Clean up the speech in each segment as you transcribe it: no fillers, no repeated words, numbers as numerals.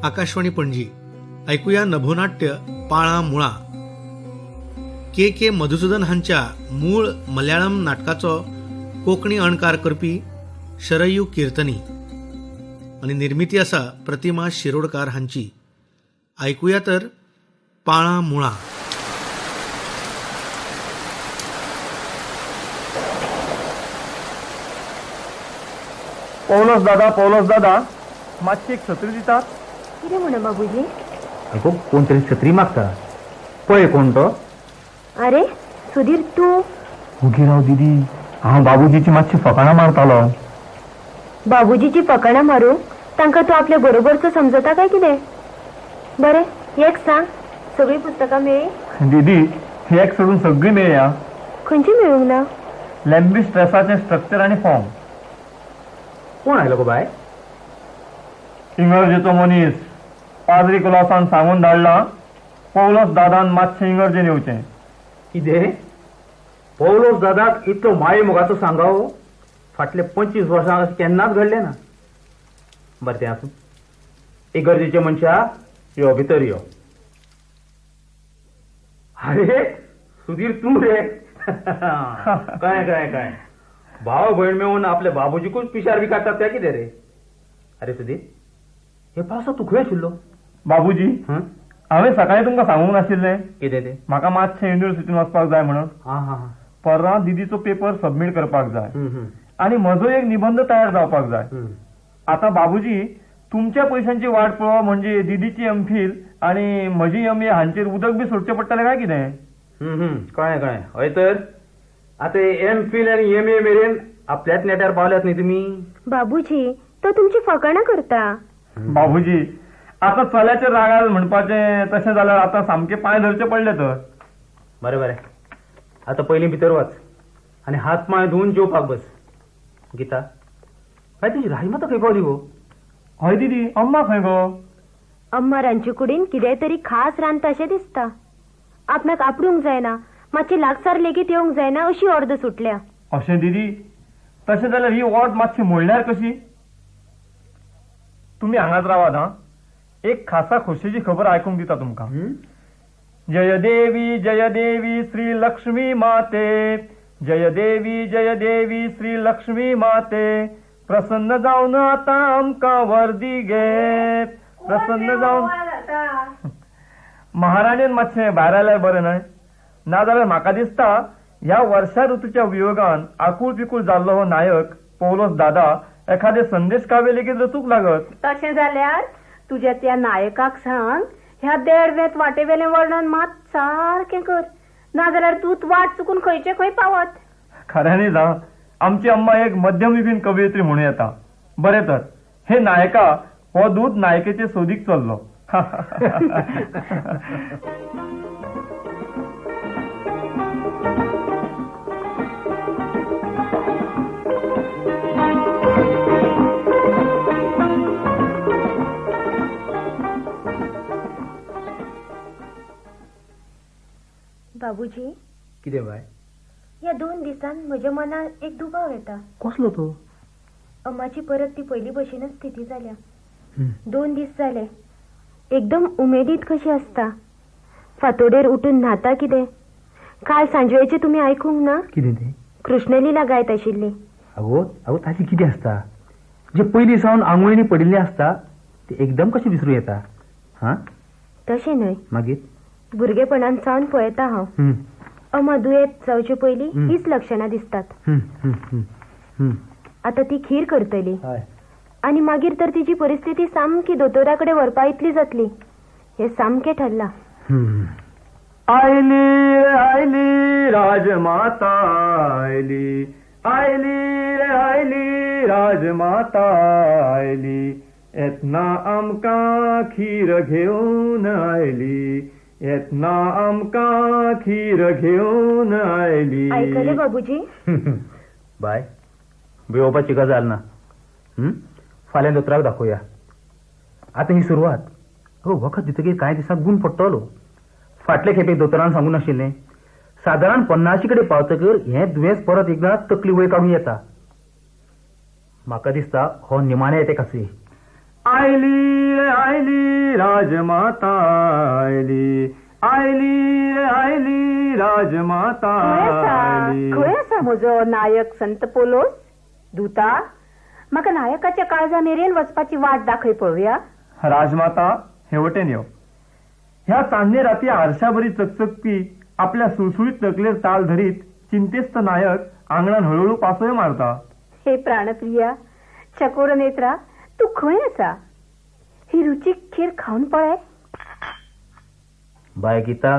आकाशवाणी पणजी. ऐकूया नभोनाट्य पाळां मुळां. K K Madhusudan हांच्या मूळ मल्याळम नाटकाचो कोंकणी अणकार करपी शरयू कीर्तनी आनी निर्मिती आसा प्रतिमा शिरोडकार हांची. आयकुया तर पाळां मुळां. पौलस दादा, पौलस दादा, मातशी एक सत्री दितात? कितें म्हणा बाबूजी? अगो कोण तरी सत्री मागता, पळय कोण तो. अरे सुधीर तूं? उगी राव दिदी, हांव बाबूजीची मातशी फकाणां मारतालो. बाबूजीची फकाणां मारूंक तांकां तूं आपल्या बरोबरचो समजता काय कितें? बरें एक सांग, सगळीं पुस्तकां मेळ्ळीं? दिदी एक सोडून सगळीं मेळ्ळी. खंयची मेळूंक ना? लॅम्बी स्ट्रेसाचें स्ट्रक्चर आनी फॉर्म. कोण आयलो गो बाय? इंगर्जेचो मनीस पाद्री कुलासान सांगून धाडला, पौलस दादान मातशें इंगर्जेन येवचें. कितें? पौलोस दादाक इतलो माये मोगाचो सांगाव फाटले 25 वर्सां अशें केन्नाच घडलें ना. बरें तें आसूं, इगर्जेचे मनशा यो भितर यो. अरे सुधीर तूं रे? काय काय काय भाव भयण मेळून आपल्या बाबूजीकूच पिशार बी काडटात त्या कितें रे? अरे सुधीर, हे पावसा तूं खंय आशिल्लो? बाबूजी, हांवें सकाळीं तुमकां सांगूंक नाशिल्लें कितें तें? म्हाका मातशें युनिव्हर्सिटीन वचपाक जाय म्हणून. पर्रा दिदीचो पेपर सबमीट करपाक जाय आनी म्हजो एक निबंध तयार जावपाक जाय. आतां बाबूजी तुमच्या पयशांची वाट पळोवप म्हणजे दिदीची एम फिल आनी म्हजी एम ए हांचेर उदक बी सोडचें पडटलें काय कितें? कळ्ळें कळ्ळें. हय तर आतां एम फिल आनी एम ए मेरेन आपल्याच नेटार पावल्यात न्ही तुमी. बाबूजी तो तुमची फकाणां करता. बाबूजी आतां चल्याचेर रागार म्हणपाचें तशें जाल्यार आतां सामकें पांय धरचे पडले तर. बरें बरें, आतां पयलीं भितर वच आनी हात पांय धुवन जेवपाक बस. गीता बाय, तुजी राजमाता खंय पावली गो? हय दिदी, अम्मा खंय गो? अम्मा रांदचे कुडीन कितेंय तरी खास रांदता अशें दिसता. आपणाक आपडूंक जायना, मातशी लागसार लेगीत येवंक जायना अशी ऑर्द सुटल्या. अशें दिदी, तशें जाल्यार ही ऑर्द मातशी मोडल्यार कशी? तुमी हांगाच रावात. हा, एक खासा खोशयेची खबर आयकूंक दिता तुमकां. जय देवी जय देवी श्री लक्ष्मी माते, जय देवी जय देवी श्री लक्ष्मी माते, प्रसन्न जावन आतां आमकां वर्दी गे, प्रसन्न जावन. महाराणीन मातशें भायर आयल्यार बरें न्हय? नाजाल्यार म्हाका दिसता ह्या वर्षा ऋतूच्या वियोगान आकूळ पिकूळ जाल्लो हो नायक पौलोस दादा एखादे संदेश काव्य लेगीत रचूंक लागत. तशें जाल्यार तुज्या त्या नायकाक सांग ह्या देड वेंत वाटेवेलें वर्णन मात सारकें कर, नाजाल्यार दूत वाट चुकून खंयचे खंय पावत. खऱ्यांनीच हा, आमची अम्मा एक मध्यमयुगीन कवयित्री म्हणूं येता. बरें तर, हे नायका हो दूत नायकेचे सोदीक चल्लो. बाबूजी. कितें बाय? ह्या 2 दिसान म्हज्या मनात एक दुबाव येता. कसलो तो? अम्माची परत ती पयली भशेनच स्थिती जाल्या. 2 दीस जाले एकदम उमेदीत कशी आसता. फांतोडेर उठून न्हाता कितें. काल सांजवेळचें तुमी आयकूंक ना? कितें तें? कृष्णलीला गायत आशिल्ली. अगो अगो ताची कितें आसता, जे पयलीं सावन आंगवळींनी पडिल्लें आसता ते एकदम कशें विसरूं येता? हा, तशें न्हय. मागीर? भुरगेपणान सावन पळयता हांव, अम्मा दुयेंत जावचे पयलीं हीच लक्षणां दिसतात. आतां ती खीर करतली आनी मागीर तर तिची परिस्थिती सामकी दोतोरा कडेन व्हरपा इतली जातली हें सामकें ठरलां. आयली आयली राजमाता आयली, आयली रे आयली राजमाता आयली, येतना आमकां खीर घेवन आयली, येतना आमकां खीर घेवन आयली. आयकलें बाबूजी? बाय, भिवपाची गजाल ना. फाल्यां दोतोराक दाखोवया. आतां ही सुरवात. अगो वखद दितकीर कांय दिसांक गूण पडटलो. फाटले खेपे दोतोरान सांगूं नाशिल्लें, सादारण 50 कडेन पावतकीर हें दुयेंस परत एकदां तकली वयर काडून येता. म्हाका दिसता हो निमाणे येते कासी. आयली रे आयली राजमाता आयली, आयली रे आयली राजमाता आयली. खंय आसा म्हजो नायक संत पोलोस? दूता, म्हाका नायकाच्या काळजा मेरेन वचपाची वाट दाखय पळोवया. राजमाता हे वटेन यो. ह्या चान्ने राती आरशाबरी चकचकपी आपल्या सुळसुळीत तकलेर ताल धरीत चिंतेस्त नायक आंगणान हळूहळू पासय मारता. हे प्राणप्रिया चकोर नेत्रा, तूं खंय आसा? ही रुचीक खीर खावन पळय. बाय गीता,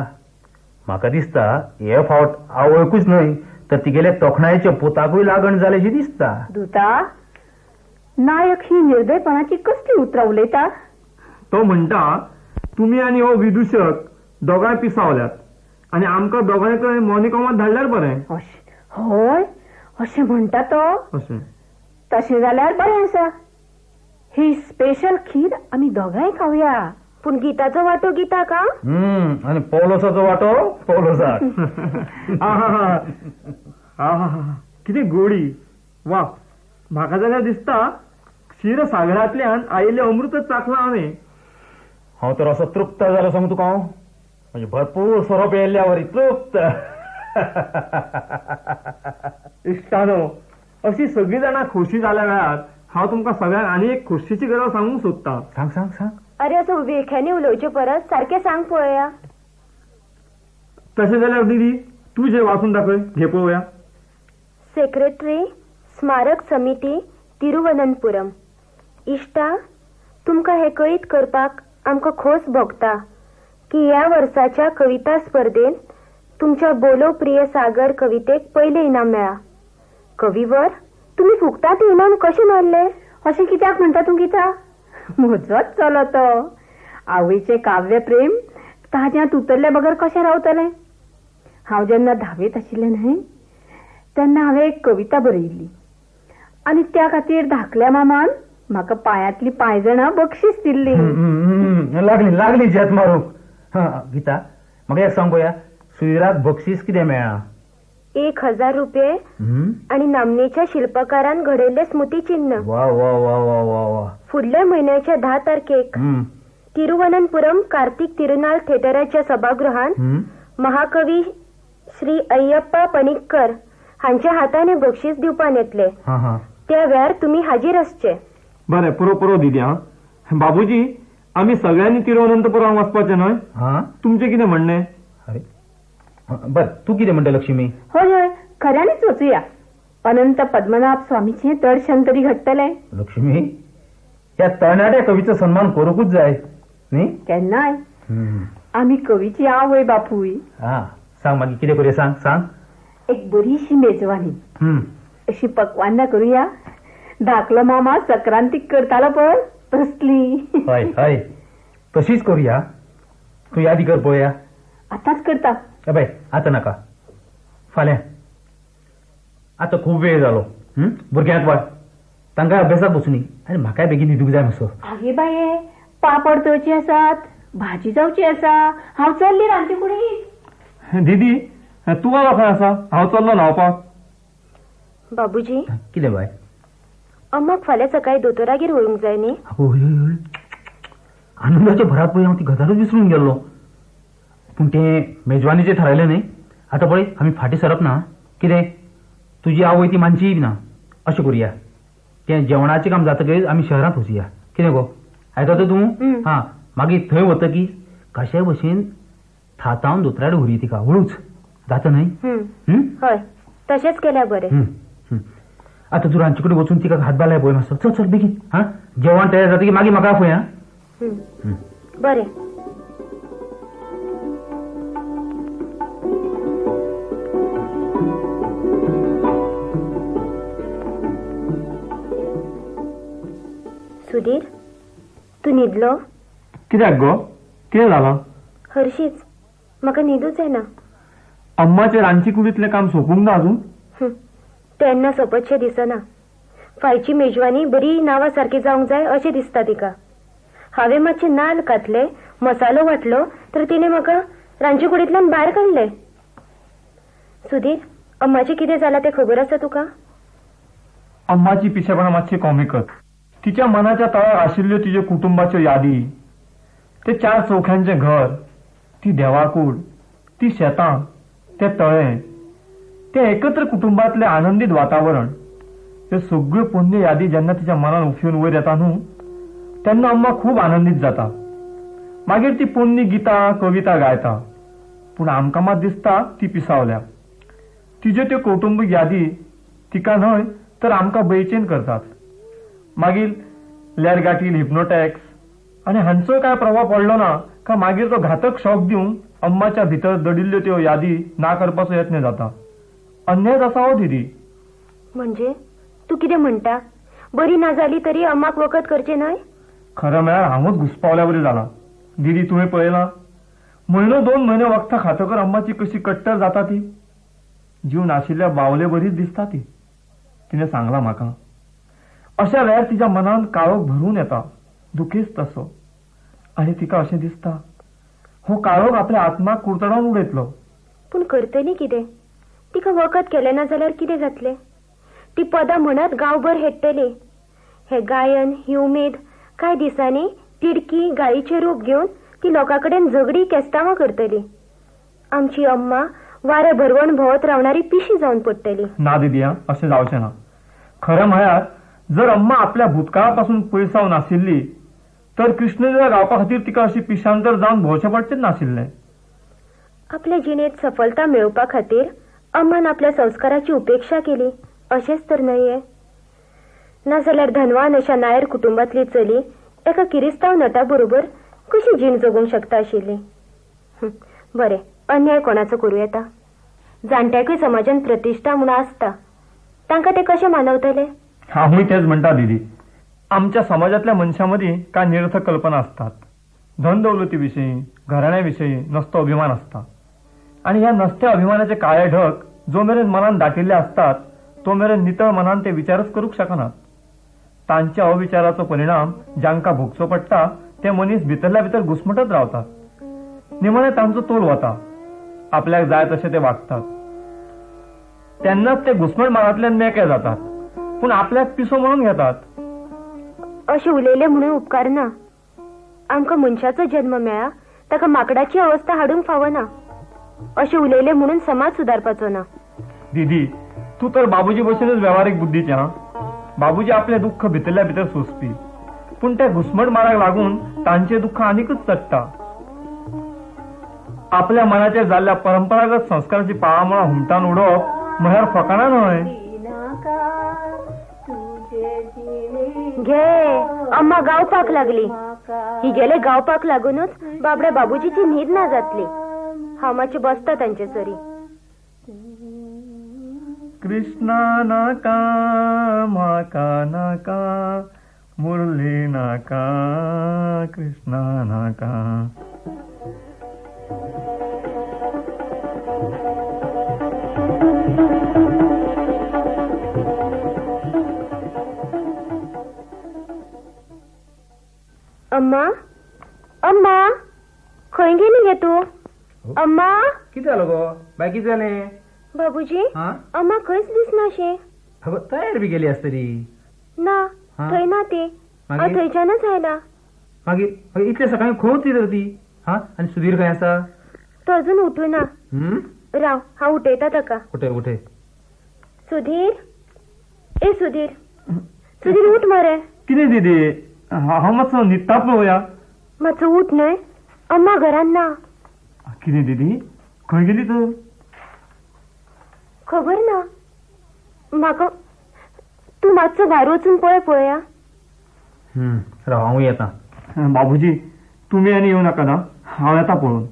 म्हाका दिसता हे फावट आवयकूच न्हय तर तिगेल्या तोखणायेच्या पोताकूय लागण जाल्याशी दिसता. दूता, नायक ही निर्दयपणाची कसली उतरां उलयता? तो म्हणटा तुमी आनी हो विदुशक दोगांय पिसावल्यात आनी आमकां दोगांयकय मोनिकोमात धाडल्यार बरें. हय, अशें म्हणटा तो? अशें तशें जाल्यार बरें आसा. ही स्पेशल खीर आमी दोगांय खावया. पूण गीताचो वांटो गीताक आनी पौलोसाचो वांटो पौलोसाक. कितें गोडी! वा, म्हाका जाल्यार दिसता क्षीरसागरांतल्यान आयिल्लें अमृतच चाखलां हांवें. हांव तर असो तृप्त जालो सांगू तुका, हांव म्हणजे भरपूर सोरो पेयल्ल्या वरी तृप्त. इश्टानो, अशी सगळीं जाणां खोशी जाल्या वेळार हांव तुमकां सगळ्यांक आनी एक खोशीची गजाल सांगूंक सोदतां. सांग सांग सांग. अरे असो विवेख्यांनी उलोवचे परस सारकें सांग पळोवया. तशें जाल्यार दिदी तूं जे वाचून दाखय, घे पळोवया. सेक्रेटरी, स्मारक समिती, तिरुवनंतपुरम. इश्टा, तुमकां हें कळीत करपाक आमकां खोस भोगता की ह्या वर्साच्या कविता स्पर्धेंत तुमच्या बोलो प्रिय सागर कवितेक पयलें इनाम मेळ्ळां. कविवर, तुमी फुकटात इनाम कशें मारलें? अशें कित्याक म्हणटा तूं गीता? म्हजोच चलो तो. आवयचें काव्यप्रेम ताज्यांत उतरले बगर कशें रावतलें? हांव जेन्ना धावेंत आशिल्लें न्हय तेन्ना हांवें एक कविता बरयिल्ली आनी त्या खातीर धाकल्या मामान म्हाका पांयांतली पांयजणां बक्षीस दिल्ली. लागली लागली झेत मारूंक. गीता, म्हाका एक सांग पळोवया, सुयराक बक्षीस कितें मेळ्ळां? 1000 रुपये आनी नामनेच्या शिल्पकारान घडयल्ले स्मृतिचिन्ह. वा वा वा वा वा वा. फुडल्या म्हयन्याच्या 10 तारखेक तिरुवनंतपुरम कार्तिक तिरुनाल थिएटराच्या सभागृहांत महाकवी श्री अय्यप्पा पणिक्कर हांच्या हाताने बक्षीस दिवपाक येतले. त्या वेळार तुमी हाजीर आसचे. बरें, पुरो पुरो दिदी. हा बाबूजी, आमी सगळ्यांनी तिरुवनंतपुराम वचपाचें न्हय? तुमचें कितें म्हणणें? अरे बर, तूं कितें म्हणटा लक्ष्मी? हय हय, खऱ्यांनीच वचुया. अनंत पद्मनाभ स्वामीचें दर्शन तरी घडटलें. लक्ष्मी, ह्या तरणाट्या कवीचो सन्मान करूंकूच जाय न्ही? केन्नाय. आमी कवीची आवय बापूय. हा सांग मागीर कितें करूया, सांग सांग. एक बरीशी मेजवानी, अशी पक्वान्ना करूया. धाकलो मामा सक्रांतीक करतालो पळय तसली. हय हय, तशीच करूया. तूं यादी कर पळोवया. आतांच करता. बाय, आतां नाका, फाल्यां. आतां खूब वेळ जालो. भुरग्यांक वाड, तांकां अभ्यासाक बसूनी आनी म्हाकाय बेगीन न्हिदूंक जाय मातसो. आगे बाये, पापड तळचे आसात, भाजी जावची आसा. हांव चल्ली रांदचे कुडीत. दिदी, तूं खंय आसा? हांव चल्लो न्हांवपाक. बाबूजी. कितें बाय? अम्माक फाल्यां सकाळीं दोतोरागेर व्हरूंक जाय न्ही? हय हय, आनंदाच्या भरात पळय हांव ती गजालूच विसरून गेल्लो. पूण तें मेजवानीचें थारायलें न्ही. आतां पळय आमी फाटीं सरप ना. कितें तुजी आवय ती मानचीय ना. अशें करुया, तें जेवणाचें काम जातकीर आमी शहरांत वचुया. कितें गो, आयकता तूं? हां, मागीर थंय वतकीर कशे भशेन थातावन दोतोराकडेन व्हरुया तिका हळूच. जाता न्हय? हय, तशेंच केल्यार बरें. आतां तूं रांदचे कडेन वचून तिका हातभार लाय पळय मातसो. चल चल बेगीन. हां, जेवण तयार जातकीर मागीर म्हाका आपय. हां बरें. सुधीर, तूं न्हिदलो? कित्याक गो, कितें जालां? हरशीच म्हाका न्हिदूच येना. अम्माचें रांदचे कुडींतलें काम सोंपूंक ना अजून? तेन्ना सोंपतशें दिसना. फायची मेजवानी बरी नांवा सारकी जावंक जाय अशें दिसता तिका. हांवें मातशें नाल्ल घातले, मसालो वांटलो तर तिणें म्हाका रांदचे कुडींतल्यान भायर काडलें. सुधीर, अम्माचें कितें जालां तें खबर आसा तुका? अम्माची पिशेपणां मातशी कॉमिकच. तिच्या मनाच्या तळार आशिल्ल्यो तिज्यो कुटुंबाच्यो यादी, ते 4 चौख्यांचें घर, ती देवाकूड, ती शेतां, ते तळें, ते एकत्र कुटुंबातलें आनंदीत वातावरण, ते सगळ्यो पोन्न्यो यादी जेन्ना तिच्या मनान उफेवन वयर येता न्हू तेन्ना अम्मा खूब आनंदीत जाता. मागीर ती पोन्नी गितां कविता गायता, पूण आमकां मात दिसता ती पिसावल्या. तिज्यो त्यो कौटुंबीक यादी तिका न्हय तर आमकां बेचैन करतात. मागीर लेरगाटील, हिप्नोटॅक्स आनी हांचोय कांय प्रभाव पडलो ना का मागीर तो घातक शॉक दिवन अम्माच्या भितर दडिल्ल्यो त्यो यादी ना करपाचो यत्न जाता. अन्यायच आसा हो दिदी. म्हणजे तूं कितें म्हणटा? बरी ना जाली तरी अम्माक वखद करचें न्हय? खरें म्हळ्यार हांवूच घुसपावल्या बरी जाला दिदी. तुवें पळयलां म्हयनो 2 म्हयने वखदां खातकर अम्माची कशी कट्टर जाता ती. जीव नाशिल्ल्या बावले बरीच दिसता ती. तिणें सांगलां म्हाका. अशा वेळार तिच्या मनान काळोख भरून येता, दुखेस्त असो, आनी तिका अशें दिसता हो काळोख आपल्या आत्माक कुरतडावन उडयतलो. पूण करतली कितें? तिका वखद केलें ना जाल्यार कितें जातलें? ती पदां म्हणत गांवभर हेडटली. हे गायन, ही उमेद कांय दिसांनी तिडकी गाळीचें रूप घेवन ती लोकां कडेन झगडी केस्तांवां करतली. आमची अम्मा वारें भरवण भोंवत रावणारी पिशी जावन पडटली. ना दिदी, अशें जावचें ना. खरें म्हळ्यार जर अम्मा आपल्या भूतकाळापासून पयसाव नाशिल्ली तर कृष्णलीला गावपा खातीर तिका अशी पिशांतर जावन भोंवचें पडचें नाशिल्लें. आपले जिणेंत सफलता मेळोवपा खातीर अम्मान आपल्या संस्काराची उपेक्षा केली अशेंच तर न्हय हें? नाजाल्यार धनवान अशा नायर कुटुंबांतली चली एका किरिस्तांव नटा बरोबर कशी जीण जगूंक शकता आशिल्ली? बरें, अन्याय कोणाचो करूं येता? जाणट्याकूय समाजान प्रतिश्ठा म्हूण आसता, तांकां ते कशें मानवतले? हांवूय तेच म्हणटा दिदी. आमच्या समाजांतल्या मनशां मदीं कांय निरर्थक कल्पना आसतात. धन दौलती विशीं, घराण्या विशीं नसतो अभिमान आसता आनी ह्या नसत्या अभिमानाचे काळे ढग जो मेरेन मनान दाटिल्ले आसतात तो मेरेन नितळ मनान ते विचारच करूंक शकनात. तांच्या अविचाराचो परिणाम जांकां भोगचो पडटा ते मनीस भितरल्या भितर घुसमटत रावतात. निमाणें तांचो तोल वता, आपल्याक जाय तशें ते वागतात. तेन्नाच ते घुसमट मारांतल्यान मेकळे जातात, पूण आपल्याक पिसो म्हणून घेतात. अशें उलयलें म्हणून उपकारना. आमकां मनशाचो जन्म मेळ्ळा ताका माकडाची अवस्था हाडूंक फावना. अशें उलयलें म्हणून समाज सुदारपाचो ना. दिदी, तूं तर बाबूजी भशेनच वेव्हारीक बुद्धीचें. हा, बाबूजी आपलें दुख्ख भितरल्या भितर सोंसपी, पूण त्या घुसमट माराक लागून तांचें दुख्ख आनीकच चडटा. आपल्या मनाचेर जाल्ल्या परंपरागत संस्काराची पाळामुळां हुमटान उडोवप म्हळ्यार फकाणां न्हय. घे, अम्मा गावपाक लागली. ही गेले गावपाक लागूनच बाबड्या बाबूजीची न्हीद ना जातली. हांव मातशें बसता तांचे सरी. कृष्णा नाका म्हाका नाका, मुरली नाका, कृष्णा नाका. अम्मा, अम्मा, खंय गेली गे तूं? अम्मा, कितें जालो गो बाय? कितें जालें बाबूजी? अम्मा खंयच दिसनाशें. तयार बी गेली आसतली. ना, थंय ना ती, हांव थंयच्यानच आयला. मागीर इतले सकाळी खंय वतली तर ती? हा, आनी सुधीर खंय आसा? तो अजून उठूना. राव, हांव उठयता ताका. उठय उठय. सुधीर, ए सुधीर, सुधीर उठ मरे. कितें दिदी, हांव मातसो न्हिदता पळोवया. मातसो उठ न्हय, अम्मा घरान ना. कितें दिदी, खंय गेली तर? खबर ना म्हाका. तूं मातसो भायर वचून पळय पळोवया. राव, हांव येता. बाबूजी, तुमी आनी येवं नाका ना, हांव येता पळोवन.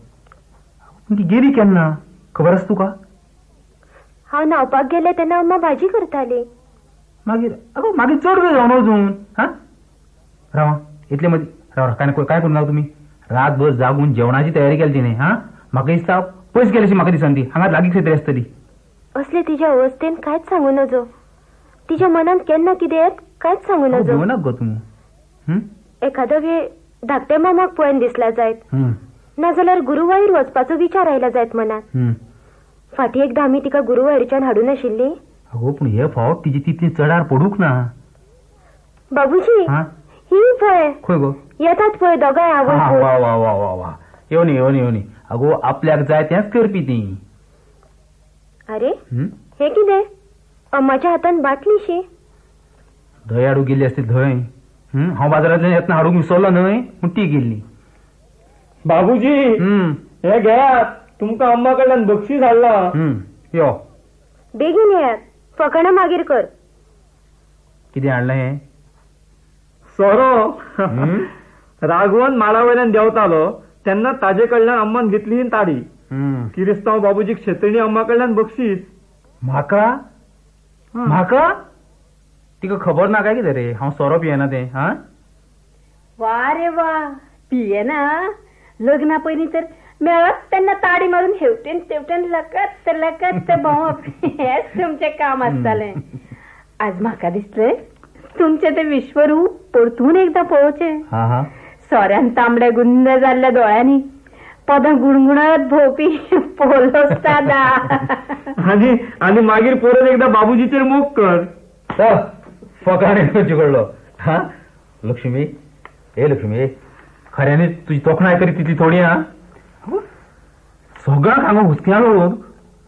ती गेली केन्ना खबर आसा तुका? हांव न्हावपाक गेलें तेन्ना अम्मा भाजी करताली. मागीर अगो मागीर चड वेळ जावन वचून. हा राव, इतले मदीं राव. काय काय करूं नाका तुमी? रातभर जागून जेवणाची तयारी केली तिणें. हा, म्हाका दिसता पयस गेल्याशी म्हाका दिसना ती, हांगा लागीं खंय तरी आसतली. असले तिच्या अवस्थेन कांयच सांगू नजो. तिच्या मनान केन्ना कितें येत कांयच सांगू नजो. घेवनाक गो तूं. एखादो वेळ धाकट्या मामाक पळोवन दिसला जायत, नाजाल्यार गुरुवायूर वचपाचो विचार आयला जायत मनात. फाटीं एकदां आमी तिका गुरुवायूरच्यान हाडूं नाशिल्ली? अगो, पूण हे फावट तिजी तितली चडार पडूंक ना. बाबूजी ही पळय. खंय गो? येतात पळय दोगांय आवय. वा वा वा वा वा, येवनी येवनी येवनी. अगो आपल्याक जाय तेंच करपी ती. अरे हे कितें, अम्माच्या हातान बाटलीशी? धंय हाडूंक गेल्ली आसती धंय. हांव बाजारांतल्यान येतना हाडूंक विसरलो न्हय, म्हूण ती गेल्ली. बाबूजी हे घेयात, तुमकां अम्मा कडल्यान बक्षीस हाडलां. यो बेगीन येयात, फकाणां मागीर कर. कितें हाडलें हें? सोरो. राघवन माडा वयल्यान देंवतालो तेन्ना ताजे कडल्यान अम्मान घेतली ताडी. किरिस्तांव बाबूजीक शेतणी अम्मा कडल्यान बक्षीस. म्हाका? म्हाका? तिका खबर ना काय कितें रे हांव सोरो पियेना तें? हा वा रे वा, पियेना? लग्ना पयलीं तर मेळत तेन्ना ताडी मारून हेवटेन तेवटेन लकत लकत भोंवप हेंच तुमचें काम आसतालें. आज म्हाका दिसलें तुमचें तें विश्वरूप परतून एकदां पळोवचें. सोऱ्यान तांबड्या गुंद जाल्ल्या दोळ्यांनी पदां गुणगुणत भोंवपी पोलोस दादा. आनी आनी मागीर परत एकदां बाबूजीचेर मोग कर. फकाणे झगडलो. हा लक्ष्मी, ए लक्ष्मी, खऱ्यांनीच तुजी तोखणाय तरी तितली थोडी. हा सगळ्यांक हांगा हुसक्या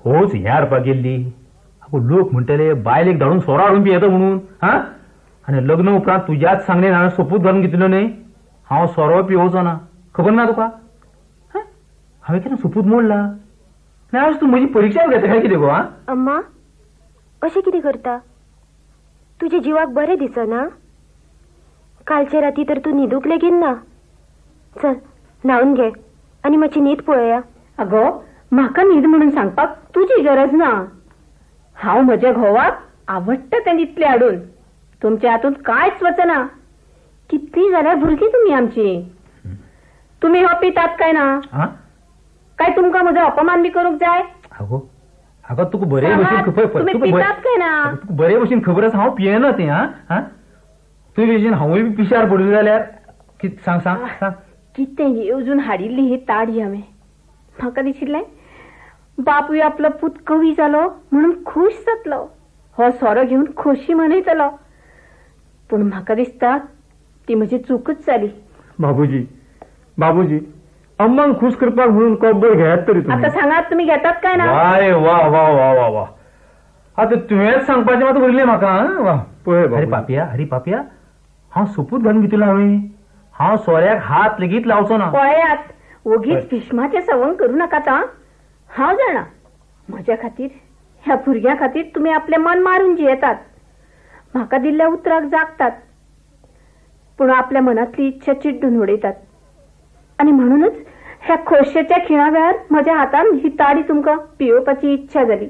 होच हें हाडपाक गेल्ली. आगो लोक म्हणटले बायलेक धाडून सोरो हाडून पियेता म्हणून. हा आनी लग्न उपरांत तुज्याच सांगणेन हांवें सोपूत घालून घेतलो न्हय, हांव सोरो पिवचो ना. खबर ना तुका? हांवें केन्ना सोपूत मोडला? ना आज तूं म्हजी परिक्षा घेता काय कितें गो? हा अम्मा अशें कितें करता? तुज्या जिवाक बरें दिसना? कालचे राती तर तूं न्हिदूंक लेगीत ना. चल न्हावन घे आनी मातशी न्हीद पळोवया. अगो म्हाका न्हीद म्हणून सांगपाक तुजी गरज ना. हांव म्हज्या घोवाक आवडटा तें दितलें हाडून. तुमच्या हातूंत कांयच वचना. कितली जाल्यार भुरगीं तुमी आमची. तुमी हो पितात काय ना? काय तुमकां म्हजो अपमान बी करूंक जाय? अगो अगो तुका बरे भशेन पितात काय ना? तुका बरे भशेन खबर आसा हांव पियेना तें. हा तुजे भशेन हांवूय बी पिशार पडूं जाल्यार सांग सांग सांग. कितें येवजून हाडिल्ली ही ताडी हांवें. म्हाका दिशिल्लें बापूय आपलो पूत कवी जालो म्हणून खूश जातलो, हो सोरो घेवन खोशी मनयतलो. पूण म्हाका दिसता ती म्हजी चूकच जाली. बाबूजी बाबूजी अम्मांक खूश करपाक म्हणून कोपभर घेयात तरी. आतां सांगात तुमी घेतात काय ना? वाय वा वा वा वा वा, आतां तुवेंच सांगपाचें मात उरलें म्हाका. वा पळय. अरे पापया, अरे पापया, हांव सोपूत घालून घेतलो हांवें, हांव सोऱ्याक हात लेगीत लावचो ना. पळयात ओगीच भीष्माचें सवंग करूं नाकात. हांव जाणा म्हज्या खातीर, ह्या भुरग्यां खातीर तुमी आपलें मन मारून जियेतात, म्हाका दिल्ल्या उतराक जागतात, पूण आपल्या मनांतली इच्छा चिड्डून उडयतात. आनी म्हणूनच ह्या खोशयेच्या खिणा वेळार म्हज्या हातान ही ताडी तुमकां पियोवपाची इच्छा जाली.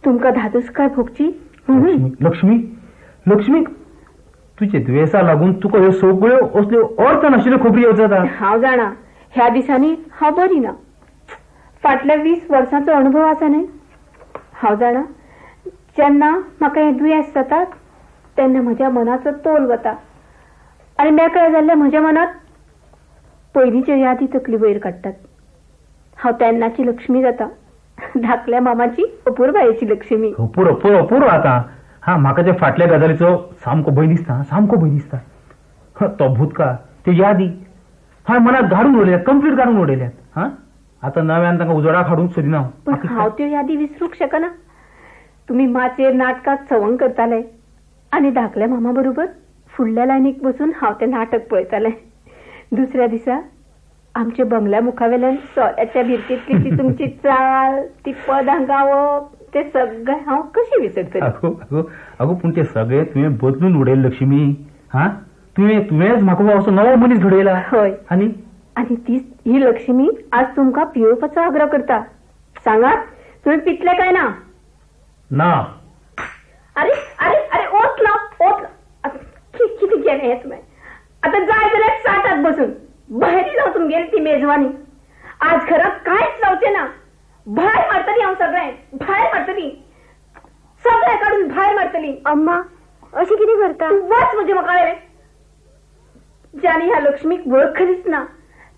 तुमकां धादोसकाय भोगची म्हणून. लक्ष्मी लक्ष्मी, तुजे दुयेंसा लागून तुका ह्यो सगळ्यो असल्यो अर्थ नाशिल्ल्यो खबरी येवजता. हांव जाणा ह्या दिसांनी हांव बरी ना. फाटल्या 20 वर्सांचो अणभव आसा न्हय. हांव जाणा जेन्ना म्हाका हें दुयेंस जाता तेन्ना म्हज्या मनाचो तोल वता आनी मेकळें जाल्ल्या म्हज्या मनांत पयलींच्यो यादी तकली वयर काडटात. हांव तेन्नाची लक्ष्मी जाता, धाकल्या मामाची अपुरबायेची लक्ष्मी. अपूर अपूर अपूर आतां. हा म्हाका त्या फाटल्या गजालीचो सामको भंय दिसता, सामको भंय दिसता. तो भूतकाळ, त्यो यादी हांवें मनात घाडून उडयल्यात, कंप्लीट काडून उडयल्यात. हा आतां नव्यान तांकां उजवाडाक हाडूंक सोदिना. पण हांव त्यो यादी विसरूंक शकना. तुमी माचयेर नाटकाक सवंग करताले आनी धाकल्या मामा बरोबर फुडल्या लायनीक बसून हांव तें नाटक पळयतालें. दुसऱ्या दिसा आमच्या बंगल्या मुखावेल्यान सोऱ्याच्या भिरकेंतली ती तुमची चाल, ती पदां गावप, ते सगळें हांव कशें विसरतलें? अगो अगो अगो, पूण ते सगळें तुवें बदलून उडयलें लक्ष्मी. हा तुवें तुवेंच म्हाका असो नवो मनीस घडयला. हय. आनी आनी ती ही लक्ष्मी आज तुमकां पियोवपाचो आग्रो करता. सांगात तुवें पितले काय ना? ना. अरे अरे अरे, ओतलो ओतलो. कितें केलें हें तुवें? आतां जाय जाल्यार साठात बसून भायर जावं तुमगेली ती मेजवानी. आज घरांत कांयच जावचें ना. भायर मारतली हांव सगळें, भायर मारतली, सगळें काडून भायर मारतली. अम्मा अशें कितें करता? तूं वच म्हजे मुखावेलें. ज्यानी ह्या लक्ष्मीक वळखलीच ना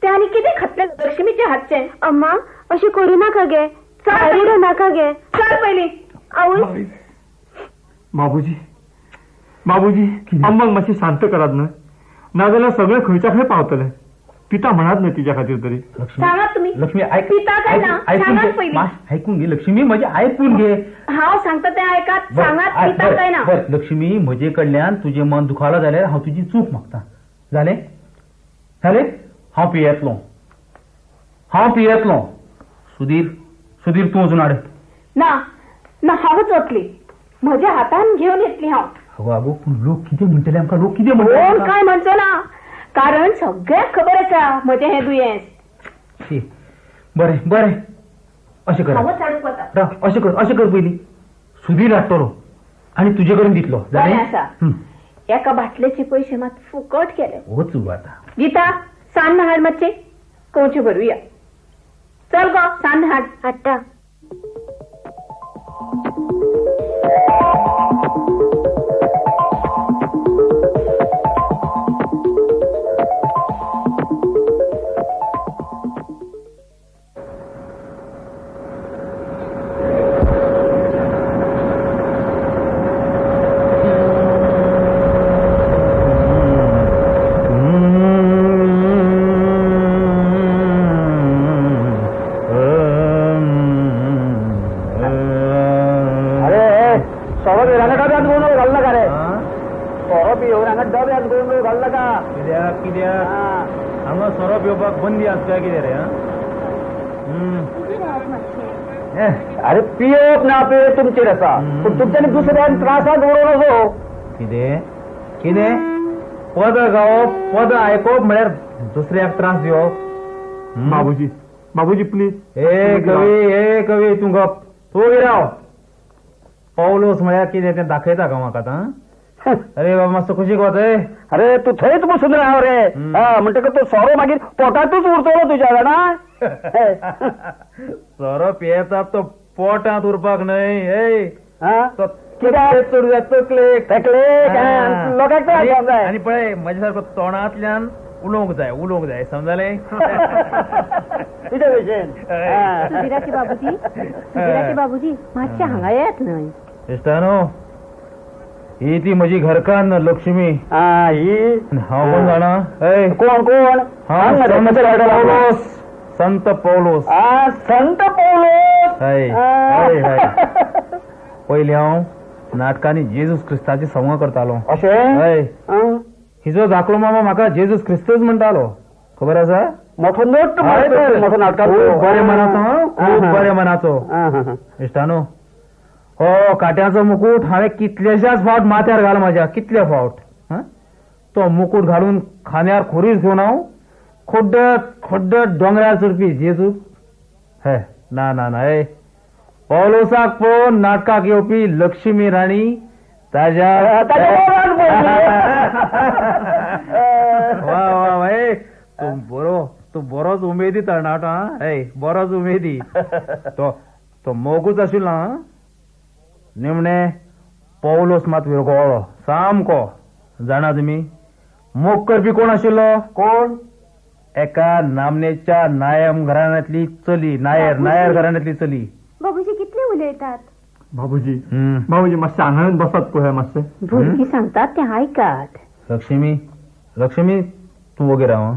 ते आनी कितें खातलें लक्ष्मीच्या हातचें? अम्मा अशें करूं नाका गे, चल नाका गे, चल पयलीं. आवय. बाबूजी बाबूजी, अम्माक मातशी शांत करात न्हय, नाजाल्यार सगळें खंयच्या खंय पावतलें. पिता म्हणात न्हय तिच्या खातीर तरी. सांगात तुमी. लक्ष्मी आयक, पिता काय ना सांगात पयलीं. आयकून घे लक्ष्मी, म्हजें आयकून घे. हांव सांगता तें आयकात, सांगात पिता काय ना. लक्ष्मी, म्हजे कडल्यान तुजें मन दुखावलां जाल्यार हांव तुजी चूक मागता. जालें जालें, हांव पियेतलो, हांव पियेतलो. सुधीर, सुधीर तूं वचून हाड. ना ना, हांवूच वतली, म्हज्या हातान घेवन येतली हांव. अगो अगो, पूण लोक कितें म्हणटले आमकां? लोक कितें म्हणटले? कोण काय म्हणचो ना, कारण सगळ्याक खबर आसा म्हजें हें दुयेंस. बरें बरें, अशें कर, हांवूच हाडूंक वता. अशें कर, अशें कर, पयलीं सुधीर हाडटलो आनी तुजे कडेन दितलो. बरें आसा. एका बाटलेचे पयशे मात फुकट केले. वच आतां. गीता, सान्न हाड मातशें, कंवच्यो भरुया. चल गो, सान्न हाड. हाडटा. हांगा सोरो पिवपाक बंदी आसता कितें रे? अरे पियप ना पियप तुमचेर आसा, पूण तुमच्यानी दुसऱ्यान त्रासाक उडोवं नजो. कितें कितें पद गावप, पद आयकप म्हळ्यार दुसऱ्याक त्रास दिवप? बाबूजी, बाबूजी प्लीज. ए कवी, ए कवी, तूं गप, तूं राव. पावलोस म्हळ्यार कितें तें दाखयता का म्हाका आतां? अरे बाबा, मातसो खुशीक वच. अरे तूं थंयच बसून राव रे, म्हणटकच तो सोरो मागीर पोटांतूच उरतलो तुज्या, जाणा? सोरो पियेतात तो पोटांत उरपाक न्हय, तकलेक तकलेक लोकांक. आनी पळय, म्हज्या सारको तोंडांतल्यान उलोवंक जाय, उलोवंक जाय, समजलें? तुज्या भशेन. सुधीराचे बाबूजी, सुधीराचे बाबूजी, मातशें हांगा येत न्हय. इश्टानो, ही ती म्हजी घरकान्न लक्ष्मी. ही हांव कोण जाणा? कोण कोण? हांव संत पौलोस. संत पौलोस. संत पौलोस. हय हय हय. पयलीं हांव नाटकांनी जेजूस क्रिस्ताची संवंग करतालो. अशें? हय. हिजो धाकलो मामा म्हाका जेजूस क्रिस्तूच म्हणटालो, खबर आसा? मोठो नट, मोठो नाटकां, बरे मनाचो, खूब बरे मनाचो. इश्टानो, हो काट्याचो मुकूट हांवें कितलेशाच फावट माथ्यार घाला म्हाज्या, कितले फावट. तो मुकूट घालून खांद्यार खोरीस घेवन हांव खोड्डत खोड्डत दोंगरार चडपी जेजू. हे ना ना ना, हे पौलोसाक पळोवन नाटकाक येवपी लक्ष्मी राणी ताज्या. वा वा वा, तूं बरो, तूं बरोच उमेदी तरणाटो. हा, बरोच उमेदी. तो तो मोगूच आशिल्लो. हा, निमणे पौलोस मात विरगळ्ळो सामको. जाणा तुमी मोग करपी कोण आशिल्लो? कोण? एका नामनेच्या नायम घराण्यांतली चली, नायर नायर घराण्यांतली चली. बाबूजी कितले उलयतात. बाबूजी, बाबूजी मातशें हांगा बसात पळय मातशें. भुरगीं सांगतात तें आयकात. लक्ष्मी, लक्ष्मी तूं वगैरे राव.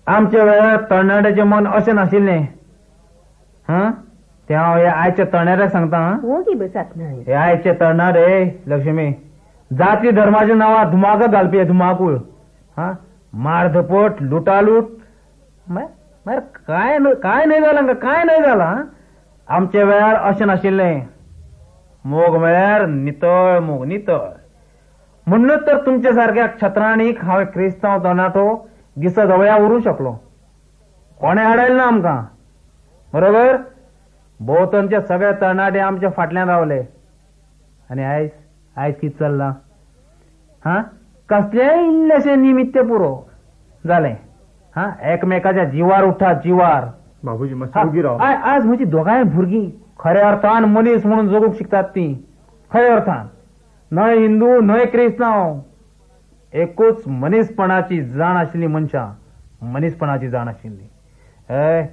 आमच्या वेळार तरणाट्याचें मन अशें नाशिल्लें. हा, ते हांव हे आयच्या तरणाट्याक सांगता. वोगी बसात न्हय. हे आयचे तरणाटे लक्ष्मी, जाती धर्माच्या नांवार धुमाकूळ घालपी, धुमाकूळ. हा, मारधपट, लुटालूट, मागीर काय काय न्हय जालां, काय न्हय जालां. आमच्या वेळार अशें नाशिल्लें. मोग म्हळ्यार नितळ मोग, नितळ. म्हणूनच तर तुमच्या सारक्या छत्रांनीक हांव क्रिस्तांव तरणाटो दिसा जवळ्या उरूंक शकलो. कोणें हाडयलें ना आमकां, बरोबर? भोंवतणचे सगळे तरणाटे आमच्या फाटल्यान रावले. आनी आयज आयज कितें चल्लां? हा, कसलेंय इल्लेशें निमित्य पुरो जालें. हा, एकमेकाच्या जिवार उठा, जिवार. बाबूजी मातशें राव. आज म्हजी दोगांय भुरगीं खऱ्या अर्थान मनीस म्हणून जगूंक शिकतात तीं, खऱ्या अर्थान. न्हय हिंदू न्हय क्रिस्तांव, एकूच मनीसपणाची जाण आशिल्ली मनशां, मनीसपणाची जाण आशिल्ली. हय,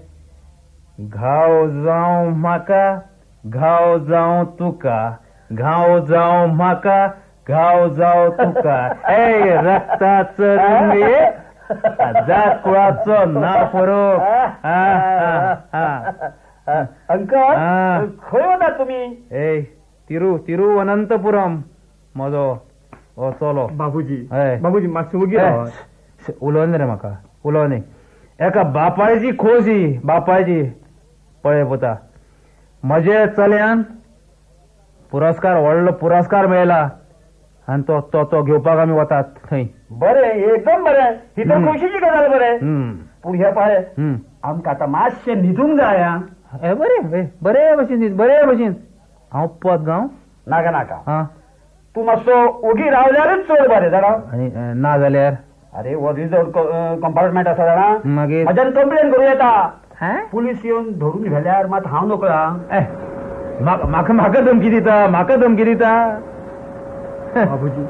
घाव जावं म्हाका, घाव जावं तुका, घाव जावं म्हाका, गांव जाव तुका ए रक्ताचो जात कुळाचो ना फरक. अंकल खंय वता तुमी? ए तिरुवनंतपुरम म्हजो हो चलो. बाबूजी बाबूजी मातशें वगी उलोवन रे म्हाका उलोवन. एका बापायची खोस ही बापायची. पळय पुता म्हजे चल्यान पुरस्कार व्हडलो पुरस्कार मेळला आनी तो तो तो घेवपाक आमी वतात थंय. बरें एकदम बरें, ही तर खोशीची गजाल. बरें पूण हे पळय आमकां आतां मातशें न्हिदूंक जाय. बरें बरे भशेन न्हीद बरे भशेन. हांव पद गांव नाका नाका, तूं मातसो ओगी रावल्यारच चड बरें जाणा. आनी ना जाल्यार? अरे हो रिजर्व कंपार्टमेंट आसा जाणा, मागीर म्हज्यान कंप्लेन करूं येता. पुलीस येवन धरून व्हेल्यार मात हांव नकळा. म्हाका म्हाका धमकी दिता, म्हाका धमकी दिता. बाबूजी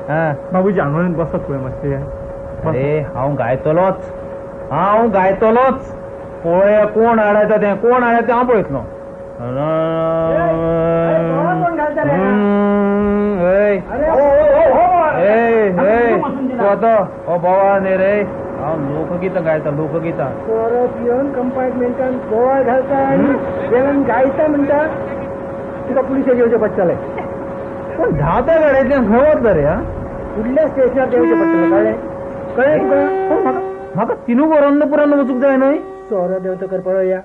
बाबूजी आंगोळीन बसत पळय मातशें. अरे हांव गायतलोच, हांव गायतलोच. पळय कोण आडायता तें, कोण आडायता तें हांव पळयतलो. हो बोवाळ न्ही रे, हांव लोकगीतां गायता लोकगीतां. सोरो पिवन कंपार्टमेंटान बोवाळ घालता आनी वेल्यान गायता म्हणटा तुका पुलिसाक येवचें पडटलें. पूण धांवता गाडयेंतल्यान खंय वतलो रे? फुडल्या स्टेशनार देंवचें पडटलें. कळ्ळें? कळ्ळें तुका? म्हाका तिरुवनंतपुरान वचूंक जाय न्हय. सोरो देंवतो कर पळोवया.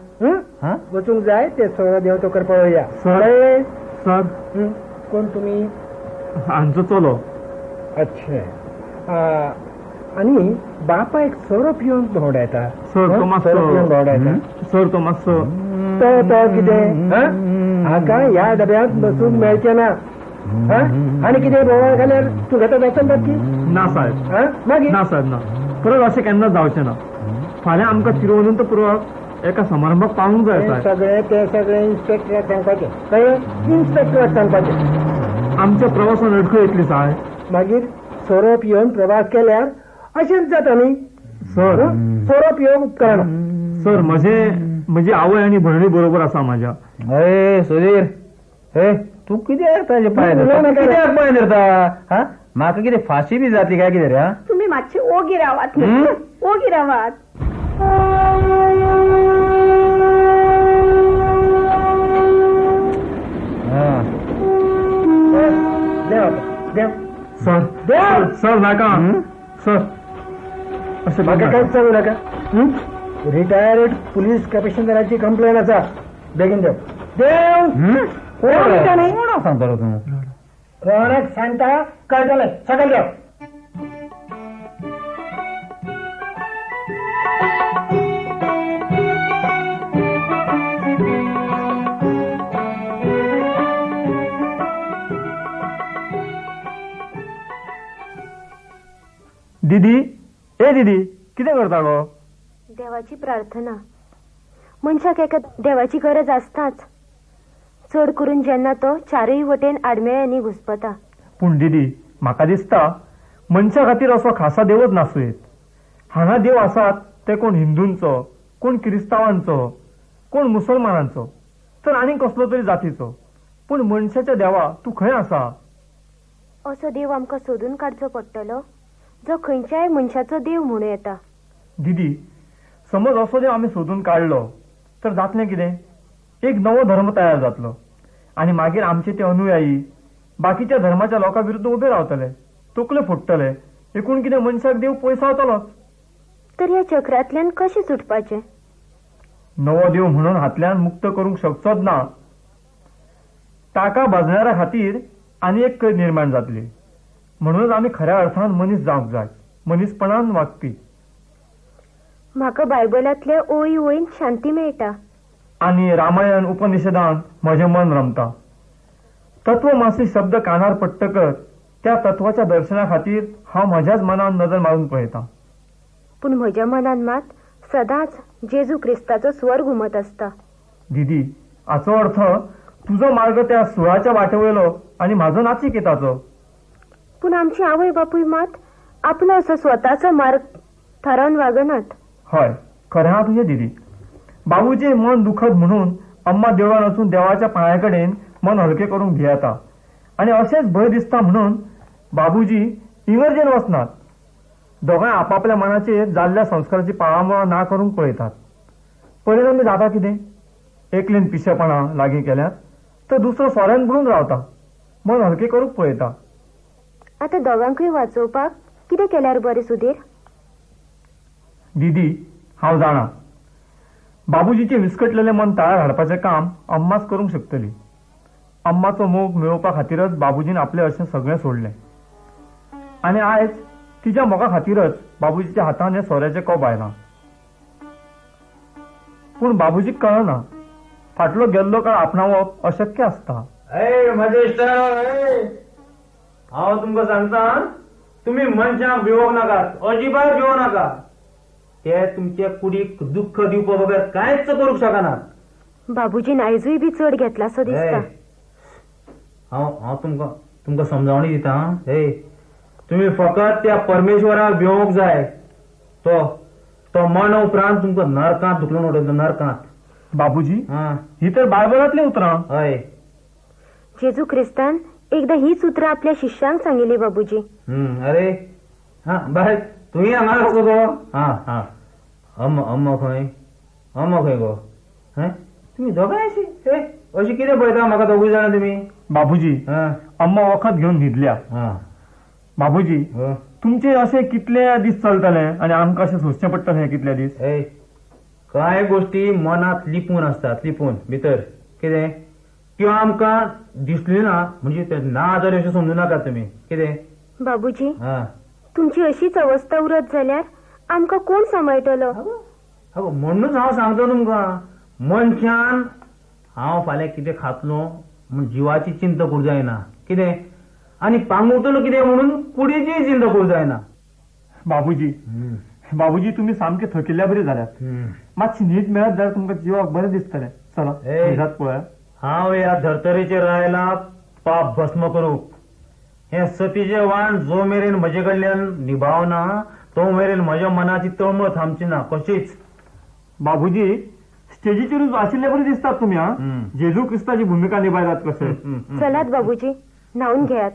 वचूंक जाय ते सोरो देंवतो कर पळोवया. कळ्ळें? सर कोण तुमी? हांचो चलो. अच्छा आनी बापायक सोरो पिवन भोंवडायता. सर तो मातसो पिवन भोंवडायता. सर तो मातसो तो तो कितें हाका ह्या डब्यांत बसूंक मेळचें ना. आनी कितें बोवाळ घाल्यार तूं घेता जातली? ना साहेब. मागीर ना साहेब ना, परत अशें केन्ना जावचें ना. फाल्यां आमकां तिरुवनंतपुराक एका समारंभाक पावूंक जाय साहेब. सगळें तें सगळें इन्स्पेक्टराक सांगपाचें. कळ्ळें? इन्स्पेक्टराक सांगपाचें. आमच्या प्रवासान अडखळ येतली साहेब. मागीर सोरो पिवन प्रवास केल्यार अशेंच जाता न्ही सर. सोरो पिवंक उपकरणा सर. म्हजी आवय आनी भयणी बरोबर आसा म्हाज्या. अरे सुधीर हे तूं कित्याक ताजे पांय धरता? कित्याक पांय धरता? हा म्हाका कितें फाशी बी जातली काय कितें रे? तुमी मातशे ओगी रावात, ओगी रावात. सर सर नाका सर, अशें म्हाका कांयच सांगू नाका. रिटायर्ड पुलीस कमिशनराची कंप्लेन आसा, बेगीन देव देव. कोणाक सांगता रे तूं? कोणाक सांगता कळटलें, सगळें देव. दीदी ए दीदी कितें करता गो? देवाची प्रार्थना. मनशाक एका देवाची गरज आसताच, चड करून जेन्ना तो चारूय वटेन आडमेळ्यांनी घुसपता. पूण दीदी म्हाका दिसता मनशा खातीर असो खासा देवच नासूं येत. हांगा देव आसात ते कोण हिंदूंचो, कोण क्रिस्तांवांचो, कोण मुसलमानांचो, तर आनीक कसलो तरी जातीचो. पूण मनशाच्या देवा तूं खंय आसा? असो देव आमकां सोदून काडचो पडटलो जो खंयच्याय मनशाचो देव म्हणूं येता. दीदी समज असो देव आमी सोदून काडलो तर जातलें कितें? एक नवो धर्म तयार जातलो आनी मागीर आमचे ते अनुयायी बाकीच्या धर्माच्या लोकां विरुद्ध उबे रावतले, तकल्यो फोडटले. एकूण कितें मनशाक देव पयसावतलोच. तर ह्या चक्रांतल्यान कशें सुटपाचें? नवो देव म्हणून हातल्यान मुक्त करूंक शकचोच ना. ताका भाजणाऱ्या खातीर आनी एक कैद निर्माण जातली. म्हणूनच आमी खऱ्या अर्थान मनीस जावंक जाय, मनीसपणान वागपी. म्हाका बायबलांतल्या ओळी ओळीन शांती मेळटा आनी रामायण उपनिषदान म्हजें मन रमता. तत्वमासी शब्द कानार पडटकच त्या तत्वाच्या दर्शना खातीर हांव म्हज्याच मनान नदर मारून पळयतां. पूण म्हज्या मनान मात सदांच जेजू क्रिस्ताचो स्वर घुमत आसता. दीदी हाचो अर्थ तुजो मार्ग त्या सुळाच्या वाटेवयलो आनी म्हाजो नाचिकेताचो. पूण आमची आवय बापूय मात आपलो असो स्वताचो मार्ग थारावन वागनात. हय खरें आहा तुजें दीदी. बाबूचें मन दुखत म्हणून अम्मा देवळान वचून देवाच्या पांया कडेन मन हलकें करूंक भियेता आनी अशेंच भंय दिसता म्हणून बाबूजी इगर्जेन वचनात. दोगांय आपापल्या मनाचेर जाल्ल्या संस्काराची पाळामुळां ना करूंक पळयतात. परिणामी जाता कितें, एकलेन पिशेपणां लागीं केल्यात तर दुसरो सोऱ्यान बुडून रावता, मन हलकें करूंक पळयता. आतां दोगांकूय वाचोवपाक कितें केल्यार बरें सुधीर? दीदी, हांव जाणा बाबूजीचें विस्कटलेलें मन ताळार हाडपाचें काम अम्माच करूंक शकतली. अम्माचो मोग मेळोवपा खातीरच बाबूजीन आपलें अशें सगळें सोडलें आनी आयज तिच्या मोगा खातीरच बाबूजीच्या हातान हें सोऱ्याचें कोप आयलां. पूण बाबूजीक कळना, फाटलो गेल्लो काळ आपणावप अशक्य आसता. हांव तुमकां सांगता, तुमी मनशांक भिवोंक नाकात, अजिबात भिवों नाका. ते तुमचे कुडीक दुःख दिवपा बगर कांयच करूंक शकनात. बाबूजीन आयजूय बी चड घेतला सो दिसता. हांव हांव तुमकां तुमकां समजावणी दिता. हे, तुमी फकत त्या परमेश्वराक भिवोंक जाय. तो तो मरण उपरांत तुमकां नरकांत धुकलून उडयतलो, नरकांत. बाबूजी, ही तर बायबलांतलीं उतरां. हय, जेजू क्रिस्तान एकदा हीच उतरां आपल्या शिष्यांक सांगिल्ली बाबूजी. अरे हा बाय, तुवें हांगा आसलो गो. हा हा, अम्मा अम्मा खंय, अम्मा खंय गो? हें तुमी दोगांय अशी हे अशी कितें पळयता म्हाका दोगूय जाणां तुमी? बाबूजी, अम्मा वखद घेवन न्हिदल्या. बाबूजी, तुमचे अशें कितले दीस चलतले आनी आमकां अशें सोंसचें पडटलें कितले दीस? कांय गोश्टी मनांत लिपून आसतात, लिपून भितर. कितें त्यो आमकां दिसली ना म्हणजे ते ना जाल्यार अशें समजू नाका तुमी. कितें बाबूजी, तुमची अशीच अवस्था उरत जाल्यार आमकां कोण सांबाळटलो? म्हणूनच हांव सांगता तुमकां, मनशान हांव फाल्यां कितें खातलो म्हूण जिवाची चिंता करूंक जायना. कितें आनी पांगुरतलो कितें म्हणून कुडीचीय चिंता करूंक जायना. बाबूजी, बाबूजी तुमी सामके थकिल्ल्या बरी जाल्यात. मातशी न्हीद मेळत जाल्यार तुमकां जिवाक बरें दिसतलें. चला न्हिदात पळया. हांव ह्या धर्तरेचेर आयला पाप भस्म करूंक. हें सतीचें वाण जो मेरेन म्हजे कडल्यान निभावना तो मेरेन म्हज्या मनाची तळमळ थांबची ना कशीच. बाबूजी, स्टेजीचेरूच आशिल्ले बरी दिसतात तुमी. हा, जेजू क्रिस्ताची भुमिका निभायतात कशे. चलात बाबूजी, न्हावन घेयात,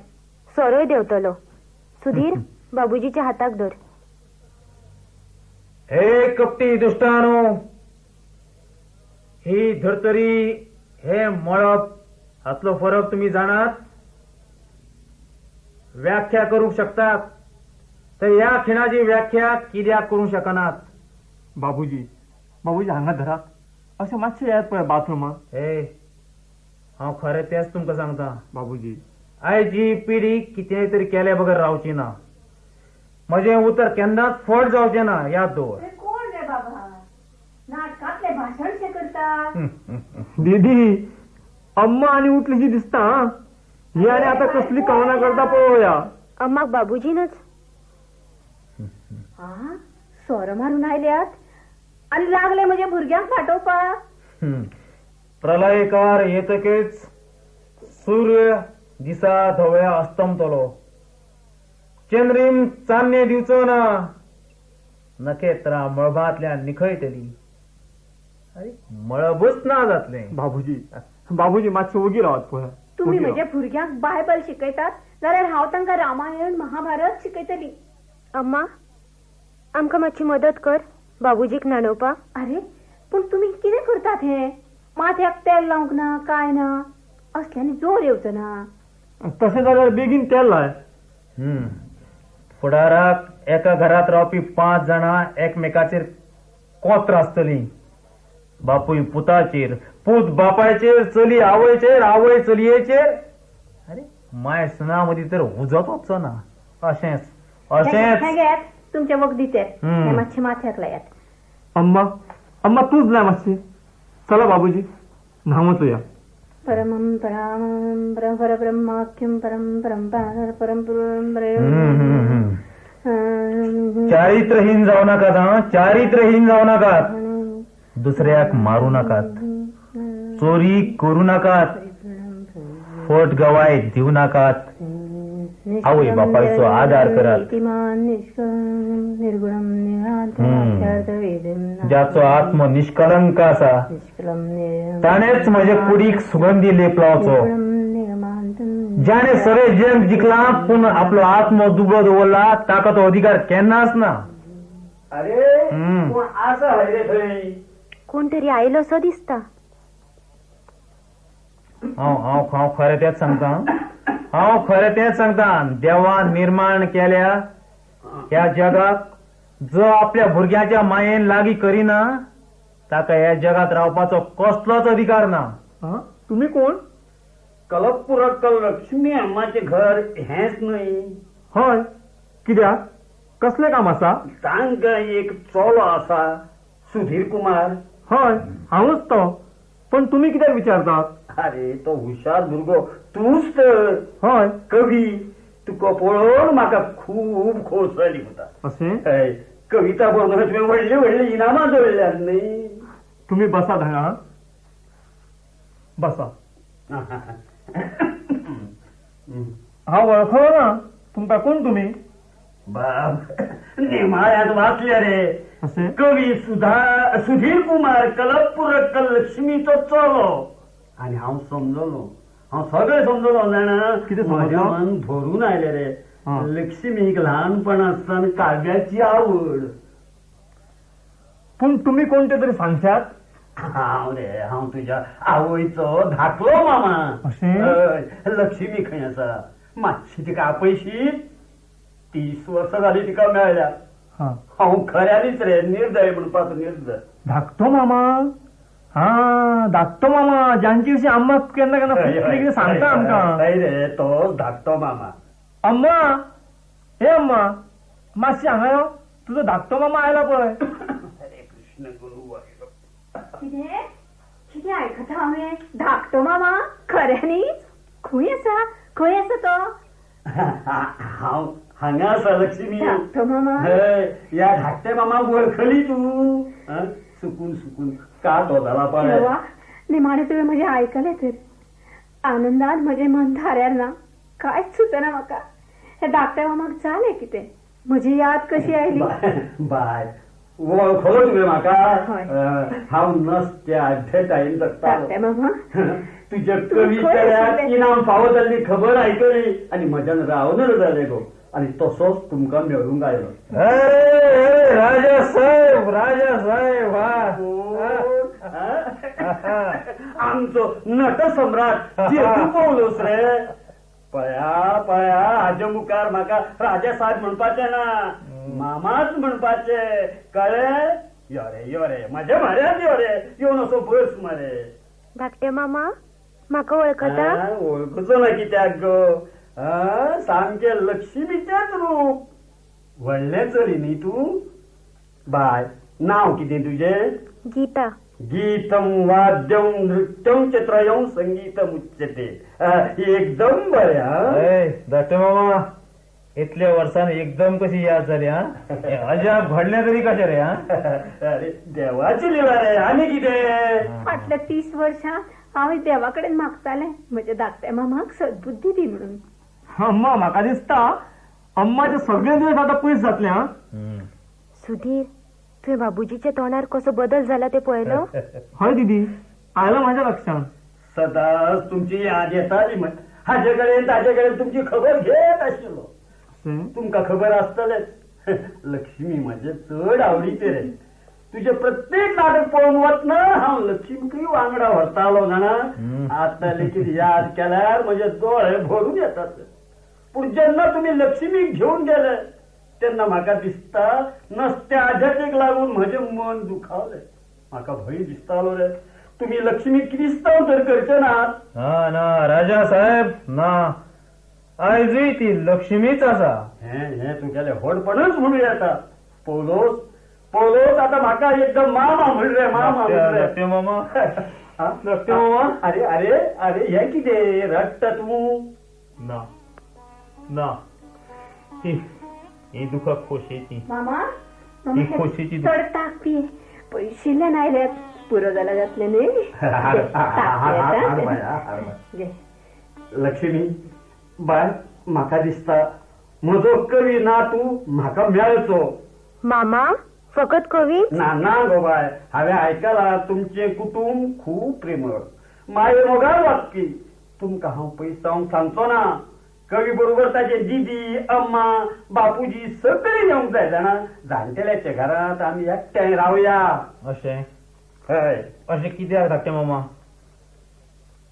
सोरोय देंवतलो. सुधीर, बाबूजीच्या हाताक धर. हे कपटी दुश्टानो, ही धर्तरी हे मळब हातलो फरक तुमी जाणात? व्याख्या करूंक शकतात तर ह्या खिणाची व्याख्या कित्याक करूंक शकनात? बाबूजी, बाबूजी हांगा धरात, अशें मातशें येयात पळय बाथरुमांत. हे, हांव खरें तेंच तुमकां सांगता बाबूजी. आयची पिढी कितेंय तरी केल्या बगर रावची ना. म्हजें उतर केन्नाच फट जावचें ना, याद दवर. कोण रे बाबा नाटकांतलें भाशण शें करता? दीदी, अम्मा आनी उठलीशी दिसता. ही आनी आतां कसली कवनां करता पळोवया. अम्माक बाबूजीनच सोरो मारून आयल्यात आनी लागले म्हज्या भुरग्यांक फाटोवपाक. प्रलयकार येतकीच सूर्य दिसा धव्या अस्तमतलो, चंद्रीम चान्ने दिवचो ना, नखेत्रां मळबांतल्यान निखळटली. अरे मळबूच ना जातलें. बाबूजी, बाबूजी मातशें ओगी रावात पळय. तुमी म्हज्या भुरग्यांक बायबल शिकयतात जाल्यार हांव तांकां रामायण महाभारत शिकयतली. अम्मा, आमकां मातशी मदत कर बाबूजीक न्हाणोवपाक. अरे पूण तुमी कितें करतात हें? माथ्याक तेल लावंक ना काय ना, असल्यांनी जोर येवचो ना. तशें जाल्यार बेगीन तेल लाय. फुडाराक एका घरांत रावपी 5 जाणां एकमेकाचेर कोत्र आसतलीं. बापूय पुताचेर, पूत बापायचेर, चली आवयचेर, आवय चलयेचेर. अरे माय सुना मदीं तर उजोच ना. अशेंच अशेंच घेयात तुमच्या वखदी तेल, मातशें माथ्याक लायात. अम्मा, अम्मा तूच लाय मातशी. चला बाबूजी, न्हावं वचुया. परमं परामं परब्रह्माख्यं परम परम परम. चारित्रहीन जावं नाकात. हा, चारित्रहीन जावं नाकात. दुसऱ्याक मारू नाकात, चोरी करू नाकात, फट गवाय दिवं नाकात, आवय बापायचो आदार करात. ज्याचो आत्म निष्कलंक आसा ताणेच म्हजे कुडीक सुगंधी लेप लावचो. जाणे सगळे जग जिखला पूण आपलो आत्मो दुबळो दवरला ताका तो अधिकार केन्नाच ना. अरे कोण आसा हय रे थंय? कोण तरी आयलो असो दिसता. हांव हांव हांव खरें तेंच सांगता, हांव खरें तेंच सांगता. देवान निर्माण केल्या ह्या जगाक जो आपल्या भुरग्याच्या मायेन लागीं करिना ताका ह्या जगात रावपाचो कसलोच अधिकार ना. तुम्ही कोण? कलप्पुरक्कल लक्ष्मी अम्माचें घर हेंच न्हय? हय. कित्याक, कसलें काम आसा? तांकां एक चलो आसा, सुधीर कुमार. हय, हांवूच तो. पण तुमी कित्याक विचारतात? अरे तो हुशार भुरगो तूंच तर. हय. कवी तुका पळोवन म्हाका खूब खोस जाली. अशें? हय, कविता बरोवन तुवें व्हडली व्हडली इनामां जोडल्यात न्ही. तुमी बसा हांगा, बसा. हांव वळखलो ना तुमकां. कोण तुमी? बाब, नेमाळ्यांत वाचल्या रे. कवी सुधीर कुमार कलप्पुरक्कल लक्ष्मीचो चलो. आनी हांव समजलो, हांव सगळें समजलो जाणा. कितें म्हजें मन भरून आयलें रे. लक्ष्मीक ल्हानपणासान काव्याची आवड. पूण तुमी कोण ते तरी सांगशात? हांव रे, हांव तुज्या आवयचो धाकलो मामा. अशें? लक्ष्मी खंय आसा? मातशी तिका आपयशीत? 30 वर्सां जाली तिका मेळ्ळ्या. हांव खऱ्यांनीच रे निर्दय म्हणपाचो, निर्दय. धाकटो मामा? हा, धाकटो मामा ज्यांची विशीं अम्मा केन्ना केन्ना कितें सांगता आमकां. हय रे, तो धाकटो मामा. अम्मा, हे अम्मा, मातशी हांगा यो, तुजो धाकटो मामा आयला पळय. अरे कृष्ण गुरू. कितें कितें आयकता हांवें? धाकटो मामा? खऱ्यांनीच? खंय आसा, खंय आसा तो? हांव हांगा आसा लक्ष्मी. धाकटो मामा? ह्या धाकटे मामाक वळखली तूं? सुकून सुकून कातो जाला पळय. निमाणें तुवें म्हजें आयकलें तर. आनंदान म्हजें मन थाऱ्यार ना, कांयच सुचना म्हाका. ह्या धाकट्या मामाक जालें कितें? म्हजी याद कशी आयली? बाय, वळखलो तुवें म्हाका? हांव नसत्या आड्डेतायेन जगतालो. मामा, तुज्या कवितेक इनाम फावो जाल्ली खबर आयकली आनी म्हज्यान रावनच जालें गो. आनी तसोच तुमकां मेळूंक आयलो. राजा साहेब, राजा साहेब, आमचो नट सम्राट जेजू पवलोस रे. पळया पळया, हाजे मुखार म्हाका राजा साहेब म्हणपाचें ना, मामाच म्हणपाचें. कळ्ळें? यो रे, यो रे, म्हज्या म्हऱ्यांत यो रे, येवन असो बस मरे. धाकटे मामा, म्हाका वळखता? वळखुचो ना कित्याक गो, सामकें लक्ष्मीचेंच रूप. व्हडलें चली न्ही तूं? बाय, नांव कितें तुजें? गीता. गीतम वाद्यम नृत्यम चित्रयम संगीतम उच्यते. एकदम बरें. धाकटे मामा, इतल्या वर्सान एकदम कशी याद जाली? हा, अजाप घडलें तरी कशें रे? हा, अरे देवाची लिला रे. आनी कितें? फाटल्या 30 वर्सां हांव देवा कडेन मागतालें म्हज्या धाकट्या मामाक सद्बुद्धी दी म्हणून. अम्मा, म्हाका दिसता अम्माचे सगळे दिवस आतां पयस जातले. हा सुधीर, तुवें बाबूजीच्या तोंडार कसो बदल जाला ते पळयलो? हय दीदी, आयलो म्हाज्या लक्षांत. सदांच तुमची याद येताली, हाजे कडेन ताजे कडेन तुमची खबर घेत आशिल्लो. तुमकां खबर आसतलेच, लक्ष्मी म्हजें चड आवडीचें रे. तुजें प्रत्येक नाटक पळोवन वतना हांव लक्ष्मीकूय वांगडा व्हरतालो जाणा. आतां लेगीत याद केल्यार म्हजे दोळे भरून येतात. पूण जेन्ना तुमी लक्ष्मीक घेवन गेले तेन्ना म्हाका दिसता नसत्या आध्यात्मीक लागून म्हजें मन दुखावलें. म्हाका भंय दिसतालो रे, तुमी लक्ष्मी क्रिस्तांव तर करचे नात. ना ना राजा साहेब ना, आयजूय ती लक्ष्मीच आसा. हें हें तुगेलें व्हडपणच म्हणूं येता. पवलोस पवलोस आतां म्हाका एकदम मामा म्हण रे, मामा रे, मामा मामा. अरे अरे अरे, हें कितें रडटा तूं? ना ना, ही दुखां खोशेची. मामा, ही खोशेची. चड ताक पी, पयशिल्ल्यान आयल्यात, पुरो जाला जातलें न्ही. लक्ष्मी बाय, म्हाका दिसता म्हजो कवी ना तूं म्हाका मेळचो. मामा फकत कवी ना ना गो बाय, हांवें आयकलां तुमचें कुटूंब खूब प्रेमळ, माये मोगाळ वागपी. तुमकां हांव पयसावंक सांगचो ना. कवी बरोबर ताजे दिदी, अम्मा, बापूजी सगळीं येवंक जाय जाणा. जाणटेल्याच्या घरांत आमी एकठांय रावया. अशें? हय. अशें कित्याक धाकटे मामा?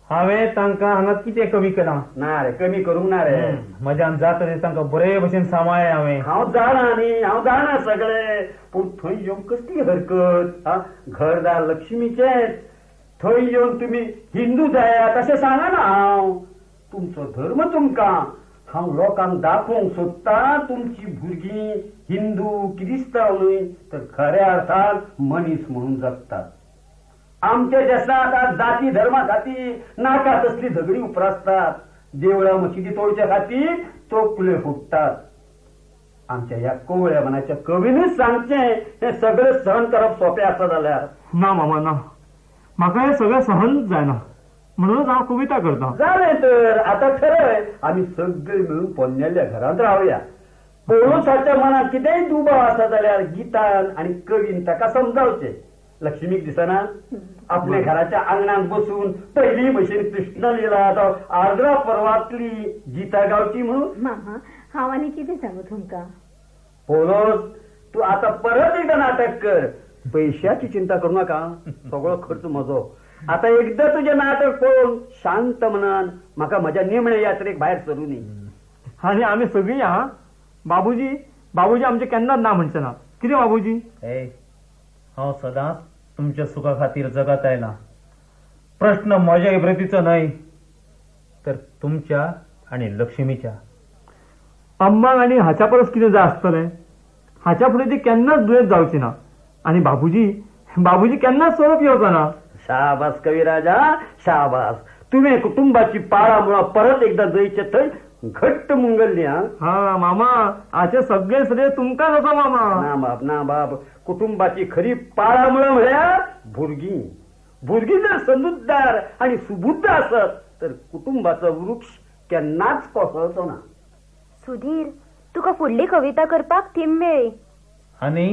हांवें तांकां हांगा कितें कमी केलां? ना रे, कमी करूंक ना रे. म्हज्यान जाता ते तांकां बरे भशेन सांबाळ्ळें हांवें. हांव जाणा न्ही, हांव जाणा सगळें. पूण थंय येवंक कसली हरकत? घरदार लक्ष्मीचेंच. थंय येवन तुमी हिंदू जायात अशें सांगना हांव. तुमचो धर्म तुमकां. हांव लोकांक दाखोवंक सोदता तुमची भुरगीं हिंदू क्रिस्तांव न्हय तर खऱ्या अर्थान मनीस म्हणून जगतात. आमच्या देशांत आज जाती धर्मा खातीर नाका तसली झगडी उप्रासतात. देवळां मशिदी तोडच्या खातीर तोपल्यो फुट्टात. आमच्या ह्या कोवळ्या मनाच्या कवीनूच सांगचें हें सगळें सहन करप सोंपें आसा जाल्यार. ना मामा ना, म्हाका हें सगळें सहन जायना, म्हणूनच हांव कविता करता. जालें तर आतां ठरय, आमी सगळीं मेळून पोन्नेल्या घरांत रावया. पौलोसाच्या मनात कितेंय दुबाव आसा जाल्यार गीतान आनी कवीन ताका समजावचें. लक्ष्मीक दिसना आपल्या घराच्या आंगणांत बसून पयली भशेन कृष्णलीला तो आर्द्रा पर्वांतली गीता गावची म्हणून? मामा, हांव आनी कितें सांगू तुमकां? पौलोस, तूं आतां परत एकदां नाटक कर. पयशाची चिंता करूं नाका, सगळो खर्च म्हजो. आतां एकदां तुजें नाटक पळोवन शांत मनान म्हाका म्हज्या निमणे यात्रेक भायर सरूं. आनी आमी सगळीं हा बाबूजी, बाबूजी आमचे केन्नाच ना म्हणचे ना. कितें बाबूजी? हांव सदांच तुमच्या सुखा खातीर जगात आयला. प्रश्न म्हज्या इब्रतीचो न्हय तर तुमच्या आनी लक्ष्मीच्या. अम्माक आनी हाच्या परस कितें जाय आसतलें? हाच्या फुडें ती केन्नाच दुयेंत जावची ना. आनी बाबूजी, बाबूजी केन्नाच सोरो पिवचो ना. शाबास कविराजा, शाबास. तुवें कुटुंबाची पाळां मुळां परत एकदां जंयचे थंय घट्ट मुंगल्ली. हा मामा, हाचे सगळे श्रेय तुमकांच आसा मामा. ना बाब, ना बाब, कुटुंबाची खरी पाळां मुळां म्हळ्यार भुरगीं. भुरगीं जर समजूतदार आनी सुबुद्ध आसत तर कुटुंबाचो वृक्ष केन्नाच कोसळचो ना. सुधीर, तुका फुडली कविता करपाक थीम मेळ्ळी. आनी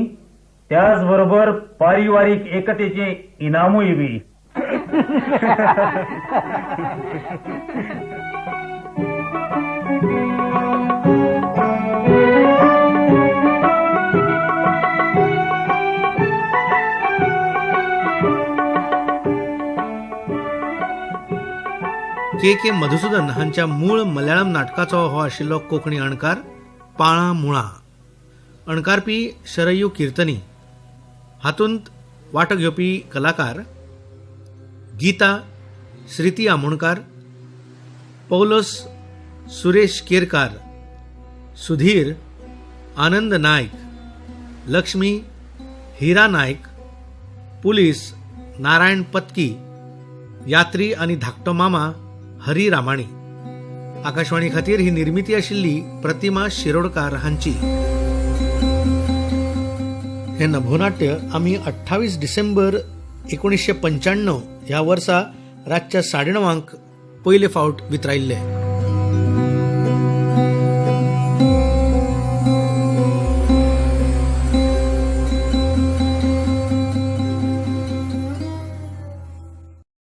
त्याच बरोबर पारिवारीक एकतेचे इनामूय बी. के के मधुसूदन हांच्या मूळ मल्याळम नाटकाचो हो आशिल्लो कोंकणी अणकार पाळां मुळां. अणकारपी शरयू कीर्तनी. हातूंत वांटो घेवपी कलाकार गीता श्रीती आमोणकार, पौलोस सुरेश केरकार, सुधीर आनंद नायक, लक्ष्मी हिरा नायक, पुलीस नारायण पत्की, यात्री आनी धाकटो मामा हरी रामाणी. आकाशवाणी खातीर ही निर्मिती आशिल्ली प्रतिमा शिरोडकार हांची. हे नभोनाट्य आमी 28 डिसेंबर 1995 ह्या वर्सा रातच्या 9:30 पयले फावट वितरायिल्ले.